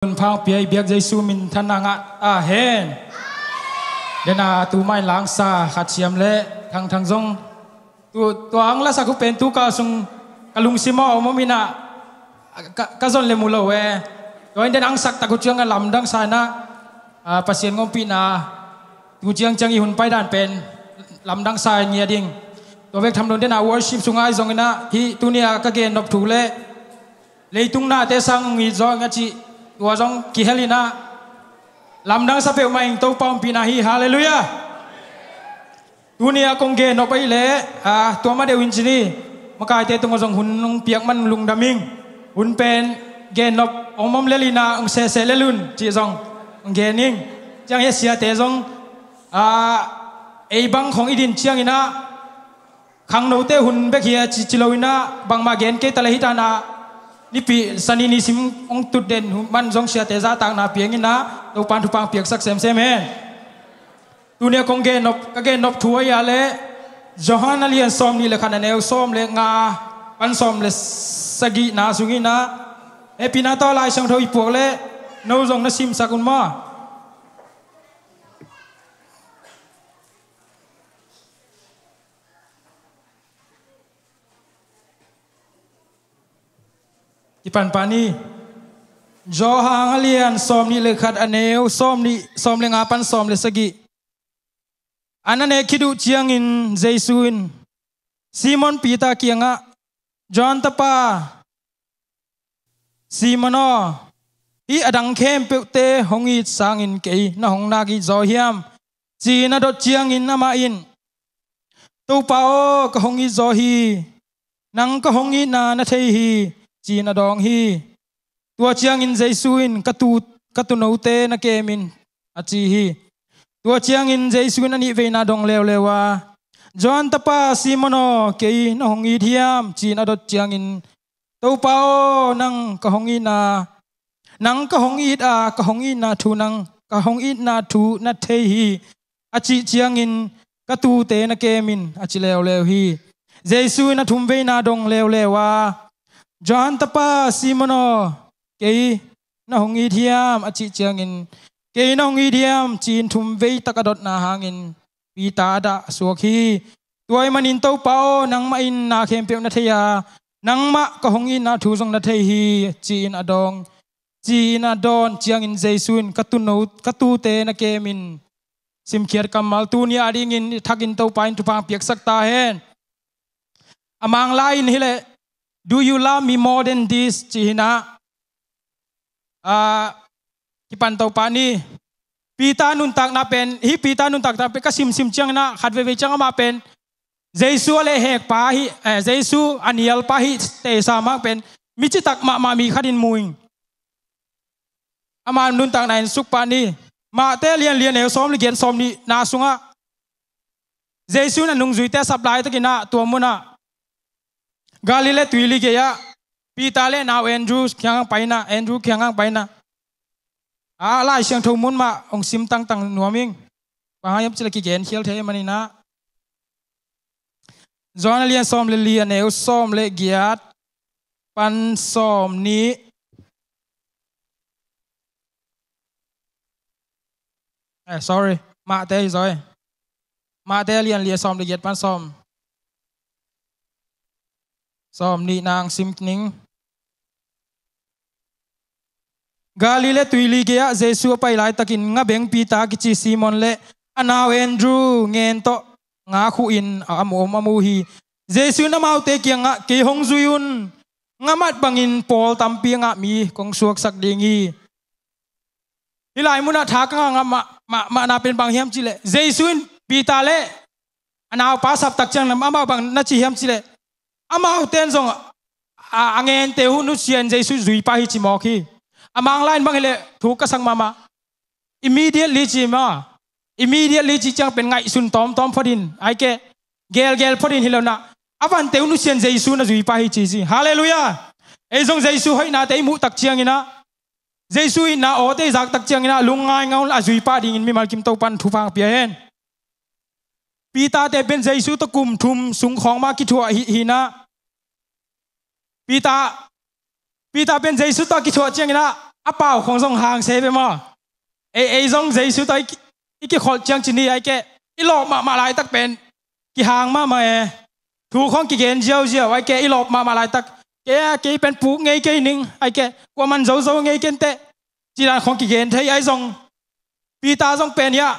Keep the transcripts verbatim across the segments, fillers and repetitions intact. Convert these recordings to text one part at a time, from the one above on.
Hun phang pia i biak Jesu min thanna ngah ta hen. Dena tu mai langsa khat siam le thangthang zong tu tuang lasak hu pen tu kal sung ka lungsim a om om inah ka, ka zon le mu lo e. Tua in den angsak tak hu ciang a lamdang sa inah, a, Pasian ngompihna tu ciang ciang i hun paidan pen lamdang sa ngia ding. Tua bek tham lo dena worship sungah i zong inah hih tuni a ka gen nop thu le leitung nate sang ngi zaw nga cih tua zong kihel inah lamdang sa peuhmah ing. Topa ompihna hi. Halleluiah. Tuni a kong gen nop ahih leh, a, tua ma deuh in cini makaite tungah zong hun hong piak man lungdam ing. Hun pen gen nop om om lel inah hong sehseh lel un cih zong hong gen ing. Ciang hia siate zong, a, ei bang khong i din ciang inah khangnote hun bek hi a ci, ci lo inah bangmah gen kei ta le hi ta nah, nipi sani nisim hong tut den man zong siate zahtakna piang inah Topan thupha piaksak semsem hen. Tuni a kong gen nop, ka gen nop thu ahi a le Johan a lian sawm nih le khat a neu sawm le nga pan sawm le sagihna sung inah hehpihna tawh Lai Siangtho i puak le no zong na simsak un maw. Kipan pah ni. Johan a lian sawm nih le khat a neu sawm nih, sawm le nga pan sawm le sagih. An a nek khit uh ciangin Jesu in Simon Peter kiangah, Johan tapa Simon aw, hih a dang khempeuhte hong it sangin kei na hong nak it zaw hiam? Ci-in a dot ciangin amah in, Topa aw, ka hong it zaw hi. Nang ka hong itna na thei hi, ci-in a dawng hi. Tua ciangin Jesu in, ka tu, ka tuunote na kem in, a ci hi. Tua ciangin Jesu in a nihveina dong leuleu a, Johan tapa Simon aw, kei na hong it hiam? Ci-in a dot ciangin, Topa aw, nang ka hong itna, nang ka hong it a, ka hong itna thu nang, ka hong itna thu na thei hi, a cih ciangin, ka tuute na kem in, a ci leuleu hi. Jesu in a thumveina dong leuleu a, Johan tapa Simon aw, kei na hong it hiam? A cih ciangin, kei na hong it hiam? Ci-in thumvei tak a dotna hangin Peter a dah a suak hi. Tua ahih manin Topa aw, nangmah in na khempeuh na thei a, nangmah ka hong itna thu zong na thei hi, ci-in a dawng, ci-in a dawn ciangin Jesu in, ka tuuno, ka tuute na kem in. Simkhiat kammal tuni a dingin i thakin Topa in thupha piaksak ta hen. A Manglai in hi leh, Do you love me more than this? Ci hi nah. A, kipan Topa ni. Peter nuntakna pen, hih Peter nuntakna pen ka simsim ciang inah khat veivei ciang amah pen Jesu a lehhekpa hi, eh, Jesu a nialpa hi teisa mang pen mi citak mahmah mi khat in mu ing. Ama nuntakna en suk pah ni. Mate lian lian neu sawm le giat, sawm nihna sungah Jesu in a nungzuite a sap laitakin ah tua munah Galilee tuili gei-ah Peter le nau Andrew kiangah paina, Andrew kiangah paina. A, Lai Siangtho mun mah hong sim tangtang nuam ing. Bang hang hiam cih leh kigen khial thei manin ah. Johan a lian sawm le li, a neu sawm le giat pan sawm nih. Eh, sorry. Mate hi zaw. Mate a lian li, a sawm le giat pan sawm. Sawm nihna hong sim ning. Galilee tuili gei-ah Jesu a pai laitakin ngabeng Peter kici Simon le a nau Andrew ngen tawh nga khuhin a mu om a mu hi. Jesu in amaute kiangah, kei hong zui un, nga mat bangin pawl tampi a ngah mi kong suaksak ding hi. Hih lai munah tha ka ngah mah, mah, mahna pen bang hiam cih leh Jesu in Peter le a naupa sap tak ciang amau bang na ci hiam cih leh, amaute in zong a, a ngente uh nusia in Jesu zui pah hi ci mawk hi. A Manglai in bang hi leh thu ka sak mahmah. Immediately ci maw. Immediately ci ciang pen ngaihsun tawmtawm phot in, ahih kei leh gelgel phot in hi lo nah, a vante uh nusia in Jesu na zui pah hi ci hi. Halleluiah. Ei zong Jesu hoihnate i muh tak ciangin ah, Jesu itna awte i zak tak ciangin ah lungngai ngawl a zui pah dingin mimal kim Topan thupha pia hen. Peter-te pen Jesu tawh kum thum sung khawng mah kithuah hi, hi nah. Peter, Peter pen Jesu tawh kithuah ciangin ah a pau khong zong hang se ve maw. Ei, ei zong Jesu tawh i ki, i kikholh ciang ci ni, ai ke, i lawp mahmah laitak pen kihang mahmah e. Thu khong kigen ziauziau, ai ke, i lawp mahmah laitak, ke a, kei pen puk ngei kei ning, ai ke, kuaman zozo ngei kenteh, ci dan khong kigen thei, ai zong Peter zong pen hiah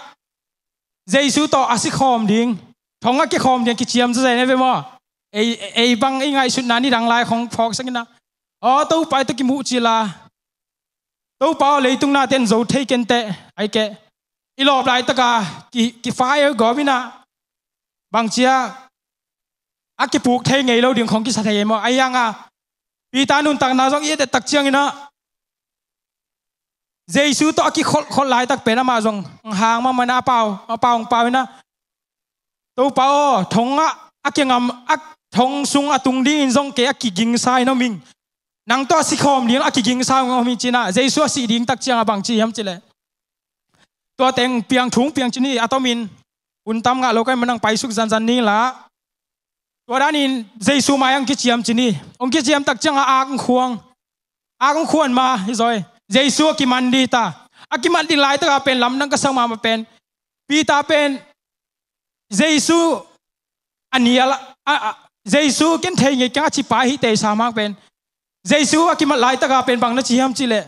Jesu tawh a si khawm ding, thong a kikhawm ding kiciam zazen e ve maw. Ei, ei bang i ngaihsutna nidang lai khong phawk sangin ah, aw, Topa i tawh kimuh cila, Topa aw, leitung nate in zo thei kenteh, ai ke, i lawp laitaka ki, kifai gawp inah, bangcia a kipuk thei ngei lo ding khong kisa thei e maw. Ai hanga Peter nuntakna zong i et ettak cianginah Jesu tawh a kikholhkholh laitak pen amah zong hang mahmah inah a pau, a pau, pau inah, Topa aw, thong ah a kingam, a thong sung a tung dingin zong kei a kigingsa in om ing. Nang tawh a sikhawm ding a kigingsa in om ing cinah, Jesu a sih ding tak ciangah bang ci hiam cileh, tua teng piang thung piang ci ni, a tomin hun tam ngah lo ka hih manang paisuk zanzan ni lah. Tua danin Jesu mai ang kiciam ci ni. Hong kiciam tak ciangah ak ang khuang, ak ang khuan ma hi zaw e. Jesu a kiman dita. A kiman ding laitaka pen lamdang ka sak mahmah pen, Peter pen Jesu a nial a, a, Jesu ken thei ngei keng a cipa hih teisa mang pen, Jesu a kimat laitaka pen bang na ci hiam cileh,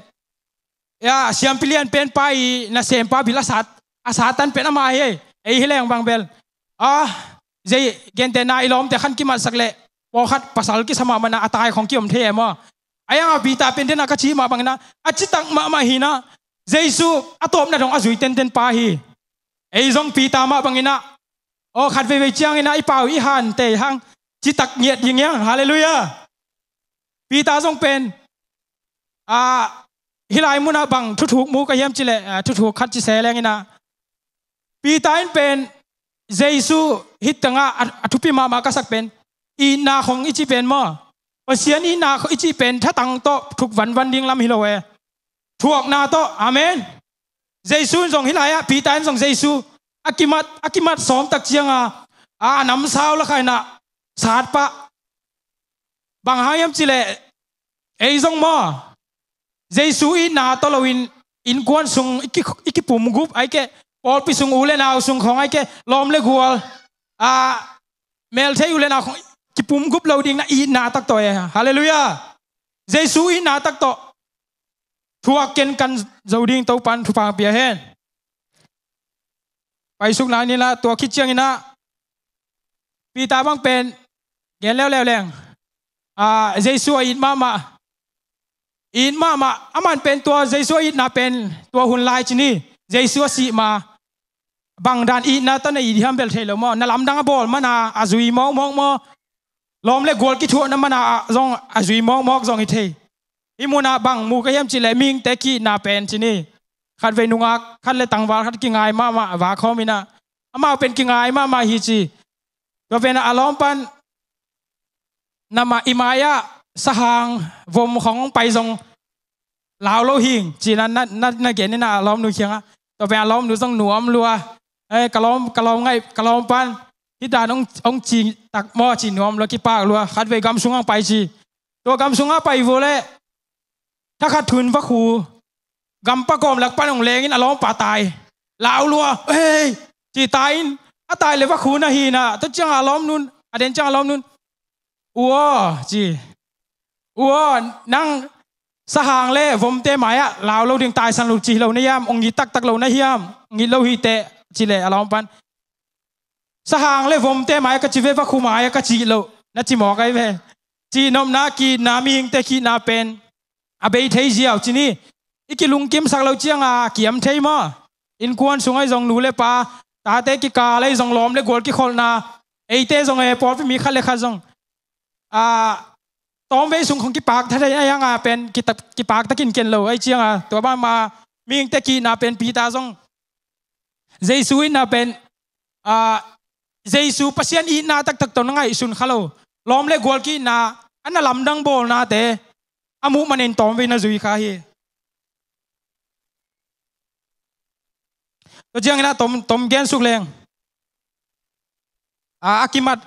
ia, siampi lian pen pa i nasempa bil a sat, a satan pen amah hi. Ei hi leng bang bel, a, zei, gentehna i lawmte khan kimatsak leh pawlkhat pasal kisa mahmah inah a tai khong kiom thei e maw. Ai hanga Peter pen dena ka ci mah bangin ah, a citak mahmah hinah, Jesu a tawpna dong a zui tenten pa hi. Ei zong Peter mah banginah, aw, khat veivei cianginah i pau i hante hang citak ngiat ding hiang. Halleluiah. Peter zong pen, a, hih lai munah bang thuthuk mu ka hiam cileh, a, thuthuk khat ci se lenginah, Peter in pen Jesu hih tengah a, a thupi mahmah ka sak pen itna khong i cih pen maw, Pasian itna khong i cih pen thatang tawh thuk vanvan ding lam hi lo e. Thuakna tawh. Amen. Jesu in zong hih lai-ah Peter in zong Jesu a kimat, a kimat sawm tak cianga, a, a namsau lakhainah satpah. Bang hang hiam cileh, ei zong maw, Jesu itna tawh loin innkuan sung i ki, i kipumgup, ai ke, pawlpi sung u le nau sung khong, ai ke, lawm le gual, a, melthei u le nau khong kipumgup lo ding na itna tak tawh e. Halleluiah. Jesu itna tak tawh thuak kenkan zo ding Topan thupha pia hen. Paisukna ni lah, tua khit cianginah Peter bang pen gen leuleu leng, a, Jesu a it mahmah, it mahmah, aman pen tua Jesu a itna pen tua hun lai ci ni, Jesu a sih ma, bang dan itna tawh na it hiam bel thei lo maw. Na lamdang a bawl mana a zui mawkmawk maw, lawm le gual kithuahna mana zong a zui mawkmawk zong hi thei. Hih munah bang mu ka hiam cileh, mihingte ki-itna pen ci ni, khat vei nungak khat le tangval khat kingai mahmah a va khawminah, amau pen kingai mahmah hi ci. Tua penah a lawm pan, na ma, i mai-ah sahang vom khong pai zong lau lo hing, ci na, na, na, na gen inah a lawmnu kiangah. Tua pen a lawmnu zong nuam lua. Eh, ka lawm, ka lawm ngaih, ka lawm pan hih dan hong, hong ci tak maw, ci nuam lua, kipak lua. Khat vei gam sungah pai ci. Tua gam sungah pai vua leh thakhat thun vakhu, gampa kawm lak pan hong lengin a lawmpa tai. Lau lua, "Hei!" ci tai in, a tai le vakhu na hinah, tua ciangah a lawmnun, a den ciangah a lawmnun, "U aw," ci. "U aw, nang sahang le vomte mai-ah lau lo ding taisan lo ci hi lo na hiam? Hong it taktak lo na hiam? Hong it lo hi teh," ci leh a lawm pan, "Sahang le vomte mai-ah ka ci ve, vakhu mai-ah ka ci loh," na ci mawk ahi ve. Cihnopna, ki-itna, mihingte ki-itna pen a bei thei ziau ci ni. I kilungkimsak lo cianga kiam thei maw? Innkuan sungah zong nu le pa, tate kikal ah zong lawm le gual kikholhna, eite zong e, pawlpi mi khat le khat zong, a, tawmvei sung khong kipak tha thei, ahi hanga pen kita, kipak takin ken lo, ahi cianga tua banah mihingte ki-itna pen Peter zong Jesu itna pen, a, Jesu Pasian itna taktak tawh na ngaihsun kha lo, lawm le gual ki-itna, a na lamdang bawlnate a muh manin tawmvei na zui kha hi. Tua ciangin ah tom, tom gen suk leng, a, a kimat,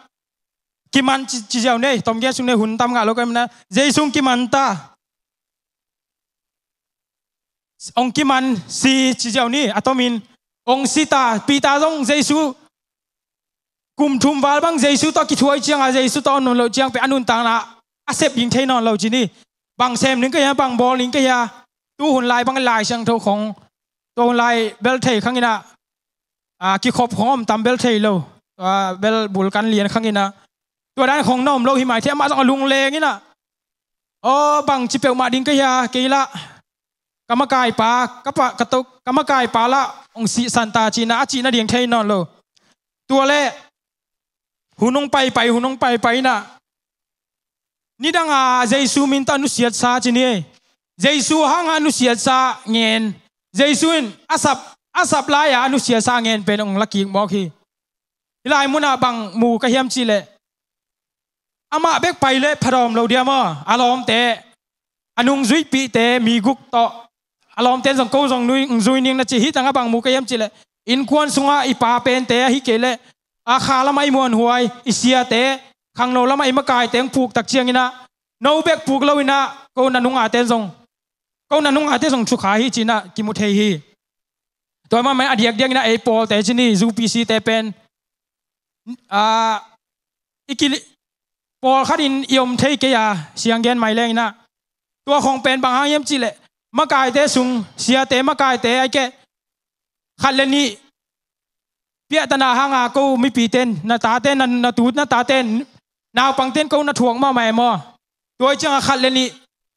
kiman ci, ci ziau nei, tom gen suk nei, hun tam ngah lo ka hih manin ah, Jesu hong kiman ta. hong kiman si ci ziau ni, a tomin hong si ta. Peter zong Jesu kum thum val bang Jesu tawh kithuai cianga Jesu tawh a nun loh ciang pen a nuntakna a sep ding thei nawn lo ci ni. Bang sem ning ka hia, bang bawl ning ka hia, tu hun lai bang Lai Siangtho khong, tu hun lai bel thei khang inah, a, kikhop khong om tam bel thei lo, a, bel bul kan lian khang inah, tua dan khong na om lo hi mai thei, amah zong a lungleng inah, aw, bang ci peuhmah ding ka hia, kei lah ka makaipa, ka pa, ka to, ka makaipa lah hong sihsan ta cina, a cihna ding thei nawn lo. Tua le hun hong paipai, hun hong paipai inah, nidanga Jesu min tawh a nusiatsa ci ni. Jesu hanga a nusiatsa ngen, Jesu in a sap, a sap lai-a a nusiatsa ngen pen hong lakik mawk hi. Hih lai munah bang mu ka hiam cihleh, amah bek pai le phadawm lo dia maw? A lawmte, a nungzuipihte, mi guk tawh, a lawmte zong ko zong nui, zui ning na ci. Hih tangah bang mu ka hiam cihleh, innkuan sungah i pa pente ahi kei leh, a kha lamah i muanhuai, i siate, khangno lamah i makaite hong puk tak cianginah, no bek puk lo inah, ko na nungate zong, ko na nungate zong thukha hi cinah kimu thei hi. Tua mahmah a diakdiak inah ei pawlte ci ni, U P C te pen, a, i ki, pawlkhat in i om thei kei a, siang gen mai leng inah. Tua khong pen bang hang hiam cihleh, makaite sung, siate makaite ai keh, khat le nih piahtana hanga ko mipite in, na tate in, na, na tu na tate in, naupangte in ko na thuak mahmah e maw? Tua hi cianga khat le nih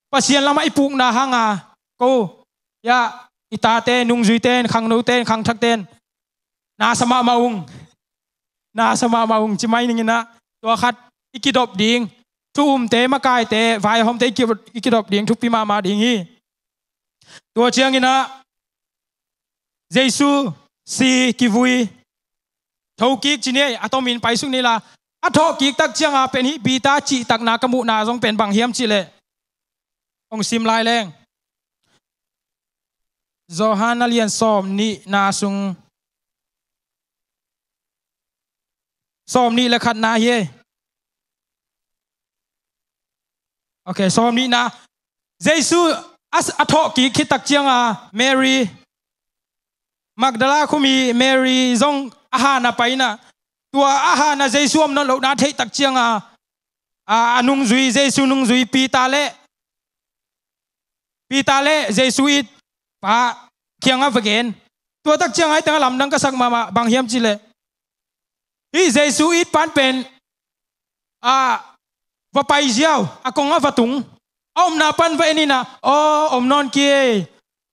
Pasian lamah i pukna hanga ko, ya, i tate, nungzuite in, khangnote in, khangthakte in, na sa mahmah ung, na sa mahmah ung ci mai ning inah, tua khat i kidop ding, thu umte, makaite, vaihawmte i ki, i kidop ding thupi mahmah ding hi. Tua cianginah Jesu si, kivui, thokik ci ni, a tomin paisuk ni la, a thawhkik tak cianga pen hih Peter cihtakna ka muhna zong pen bang hiam cihleh, hong sim lai leng. Johan a lian sawm nihna sung, sawm nih le khatna hi e. Ok, sawm nihna. Jesu a, a thawhkik khit tak cianga Mary, Magdala khumi Mary zong a hana pai inah, tua a hana Jesu om nawn lohna theih tak cianga, a, a nungzui, Jesu nungzui Peter le, Peter le Jesu it pa kiangah va gen. Tua tak cianga hih tangah lamdang ka sak mahmah bang hiam cihleh, hih Jesu it pan pen, a, va pai ziau, a kongah va tung, a omna pan va en inah, aw, om nawn kei,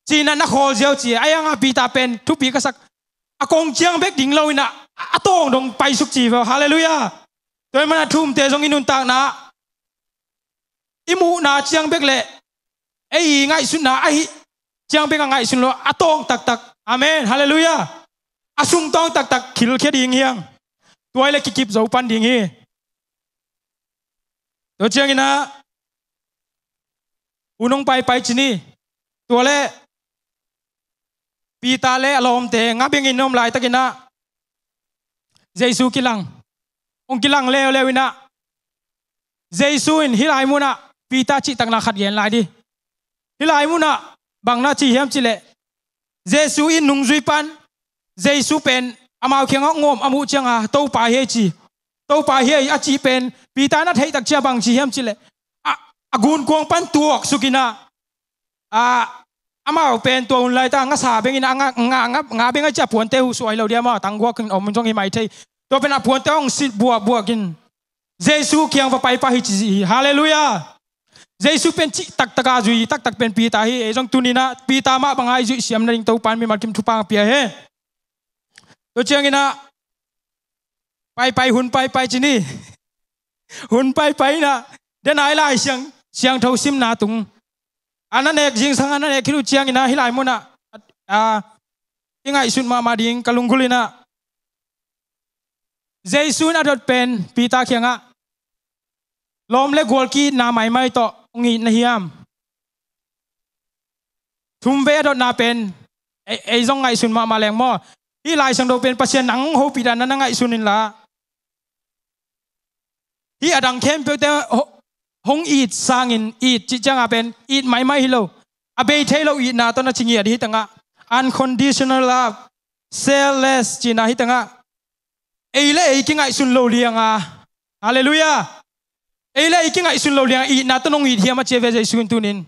cinah na khawl ziau ci. Ai anga Peter pen thupi ka sak, a kong ciang bek ding lo inah, a, a tawng dong paisuk ci ve. Halleluiah. Tua hi manah thu umte zong i nuntakna, i muhna ciang bek le ei i ngaihsutna ahi ciang bek a ngaihsun lo, a tawng taktak. Amen. Halleluiah. A sung tawng taktak khilkhia ding hiang. Tua hi le kikip zo pan ding hi. Tua cianginah hun hong paipai ci ni. Tua le Peter le a lawmte nga bengin om laitakinah Jesu kilang. Hong kilang leuleu inah Jesu in hih lai munah Peter cihtakna khat gen lai di. Hih lai munah bang na ci hiam cihleh, Jesu in nungzui pan, Jesu pen amau kiangah hong om a muh cianga, Topa hi ei ci. Topa hi ei a cih pen Peter na theih tak ciang bang ci hiam cihleh, a, a gunkuang pan tuaksuk inah, a, amau pen tua hun laita ngasa beng inah, nga, nga, nga, nga beng a ci a puante huh suai lo dia maw, tangguak in om zong hi mai thei. Tua pen a puante hong sit buakbuak in Jesu kiang va paipah hi ci hi. Halleluiah. Jesu pen cih taktaka zui taktak pen Peter hi. Ei zong tuninah Peter mah banga i zuih siam nading Topa in mimal kim thupha pia hi. Tua cianginah paipai, hun paipai ci ni. Hun paipai inah, den ai Lai Siang, Siangtho simna tung, a na nek zingsang a na nek khit uh cianginah hih lai munah, a, i ngaihsut mahmah ding ka lunggulh inah, Jesu in a dot pen Peter kiangah, lawm le gual ki-itna maimai tawh hong it na hiam? Thumvei a dotna pen ei, ei zong ngaihsun mahmah leng maw? Hih Lai Siangtho pen Pasian nang hopih dan na ngaihsun inla, hih a dang khempeuhte ho-, hong it sangin, it cih cianga pen it maimai hi lo. a bei thei lo itna tawh na ci ngiat hi tangah, unconditional love, selfless cihna hi tangah, ei le ei kingaihsun lo lianga, halleluiah, ei le ei kingaihsun lo lianga itna tawh nong it hiam a ci ve Jesu in tunin.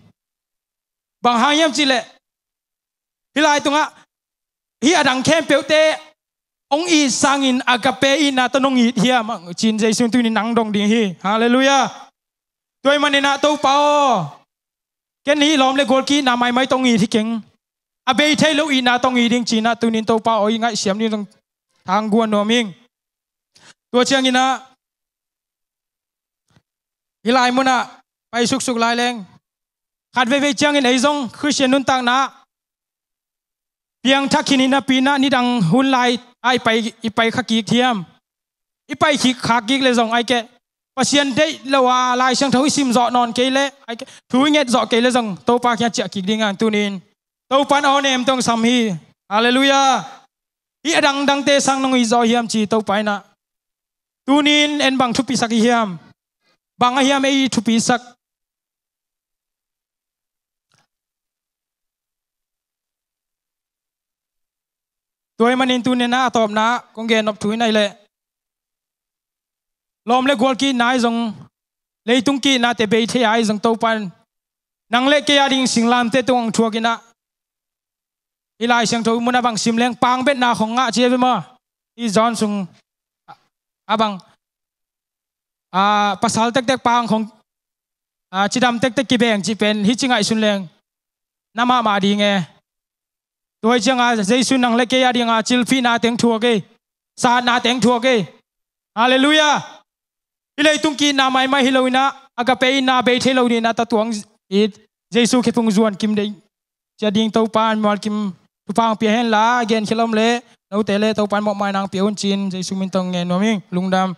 Bang hang hiam cihleh, hih lai tungah hih a dang khempeuhte hong it sangin agape itna tawh nong it hiam, ci-in Jesu in tunin nang dong ding hi. Halleluiah. Tua ahih maninah Topa aw, ken hih lawm le gual ki itna maimai tawh hong it hi keng, a bei thei lo itna tawh hong it ding ci-inah tunin Topa aw i ngaihsiam ding zong thang guan nuam ing. Tua cianginah hih lai munah pai suksuk lai leng, khat veivei ciangin ei zong Khristian nuntakna piangthak khin hi napi-inah nidang hun lai ah i pai, i pai kha kik thiam. I pai kik kha kik le zong ai keh, Pasian deih lo a Lai Siangtho i sim zawh nawn kei le ai keh, thu i nget zawh kei le zong Topa kiang ciah kik ding a tunin Topa in aw nem tawh hong sam hi. Halleluiah. Hih a dangdangte sang nong it zaw hiam ci Topa inah tunin en bang thupisak i hiam? Bang a hiam ei i thupisak? Tua ahih manin tuninah a tawpna kong gen nop thu in ai leh, lawm le gual ki itna ahi zong, leitung ki itnate bei thei ahi zong Topa in nang le kei a ding singlamteh tung hong thuak inah, hih Lai Siangtho munah bang sim leng pangbetna khong ngah ci hi ve maw? Hih John sung a bang, a, pasal tektek pang khong, a, cidam tektek kibeng cih pen hih ci ngaihsun leng na mahmah ding e. Tua hi cianga Jesu in nang le kei a dinga cilphihna teng thuak e, satna teng thuak e. Halleluiah. Hih leitung ki itna maimai hi loinah agape itna bei thei lo dinah tatuang it Jesu khephung zuan kim ding, ciah ding Topa in mualkim thupha hong pia henla, genkhia lom le note le Topa in mawhmaina hong pia un ci-in Jesu min tawh ngen nuam ing. Lungdam.